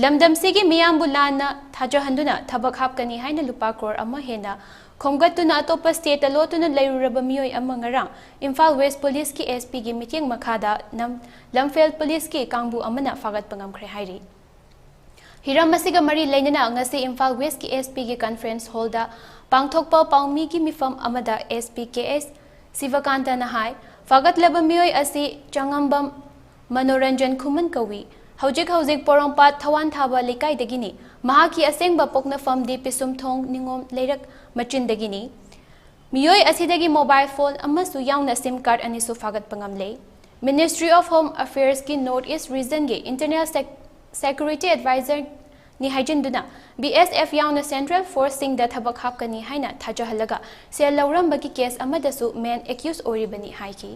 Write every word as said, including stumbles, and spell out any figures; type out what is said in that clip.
ꯂꯝꯗꯝꯁꯤꯒꯤ ꯃꯤꯌꯥꯝꯕꯨ ꯂꯥꯟꯅ ꯊꯥꯖꯍꯟꯗꯨꯅ ꯊꯕꯛ ꯍꯥꯞꯀꯅꯤ ꯍꯥꯏꯅ ꯂꯨꯄꯥ ꯀ꯭ꯔꯣꯔ ꯑꯃ ꯍꯦꯟꯅ ꯈꯣꯝꯒꯠꯇꯨꯅ ꯑꯇꯣꯞꯄ ꯁ꯭ꯇꯦꯠꯇ ꯂꯣꯠꯇꯨꯅ ꯂꯩꯔꯨꯔꯕ ꯃꯤꯑꯣꯏ ꯑꯃ ꯉꯔꯥꯡ ꯏꯝꯐꯥꯜ ꯋꯦꯁ ꯄꯨꯂꯤꯁꯀꯤ ꯑꯦꯁ ꯄꯤꯒꯤ ꯃꯤꯠꯌꯦꯡ ꯃꯈꯥꯗ ꯅꯝ-, ꯂꯝꯐꯦꯜ ꯄꯨꯂꯤꯁꯀꯤ ꯀꯥꯡꯕꯨ ꯑꯃꯅ ꯐꯥꯒꯠꯄ ꯉꯝꯈ꯭ꯔꯦ ꯍꯥꯏꯔꯤ꯫ ꯍꯤꯔꯝ ꯑꯁꯤꯒ ꯃꯔꯤ ꯂꯩꯅꯅ ꯉꯁꯤ ꯏꯝꯐꯥꯜ ꯋꯦꯁꯀꯤ ꯑꯦꯁ ꯄꯤꯒꯤ ꯀꯟꯐꯔꯦꯟꯁ ꯍꯣꯜꯗ ꯄꯥꯡꯊꯣꯛꯄ ꯄꯥꯎꯃꯤꯒꯤ ꯃꯤꯐꯝ ꯑꯃꯗ ꯑꯦꯁ ꯄꯤ ꯀꯦ ꯑꯦꯁ ꯁꯤꯕꯀꯥꯟꯇꯅ ꯍꯥꯏ, ꯐꯥꯒꯠꯂꯕ ꯃꯤꯑꯣꯏ ꯑꯁꯤ ꯆꯉꯝꯕꯝ ꯃꯅꯣꯔꯟꯖꯟ ꯈꯨꯃꯟ ꯀꯧꯏ꯫ ꯍꯧꯖꯤꯛ ꯍꯧꯖꯤꯛ ꯄꯣꯔꯣꯝꯄꯥꯠ ꯊꯋꯥꯟ ꯊꯥꯕ ꯂꯩꯀꯥꯏꯗꯒꯤꯅꯤ꯫ ꯃꯍꯥꯛꯀꯤ ꯑꯁꯦꯡꯕ ꯄꯣꯛꯅꯐꯝꯗꯤ ꯄꯤꯁꯨꯝꯊꯣꯡ ꯅꯤꯉꯣꯝ ꯂꯩꯔꯛ ꯃꯆꯤꯟꯗꯒꯤꯅꯤ꯫ ꯃꯤꯑꯣꯏ ꯑꯁꯤꯗꯒꯤ ꯃꯣꯕꯥꯏꯜ ꯐꯣꯟ ꯑꯃꯁꯨ ꯌꯥꯎꯅ ꯁꯤꯝ ꯀꯥꯔꯗ ꯑꯅꯤꯁꯨ ꯐꯥꯒꯠꯄ ꯉꯝꯂꯦ꯫ Ministry of Home Affairsꯀꯤ North East Regionꯒꯤ Internal Sec-, Security Advisorꯅꯤ ꯍꯥꯏꯖꯤꯟꯗꯨꯅ ꯕꯤ ꯑꯦꯁ ꯑꯦꯐ ꯌꯥꯎꯅ ꯁꯦꯟꯇ꯭ꯔꯦꯜ ꯐꯣꯔꯁꯁꯤꯡꯗ ꯊꯕꯛ ꯍꯥꯞꯀꯅꯤ ꯍꯥꯏꯅ ꯊꯥꯖꯍꯜꯂꯒ ꯁꯦꯜ ꯂꯧꯔꯝꯕꯒꯤ ꯀꯦꯁ ꯑꯃꯗꯁꯨ ꯃꯦꯟ ꯑꯦꯀ꯭ꯌꯨꯁ ꯑꯣꯏꯔꯤꯕꯅꯤ ꯍꯥꯏꯈꯤ꯫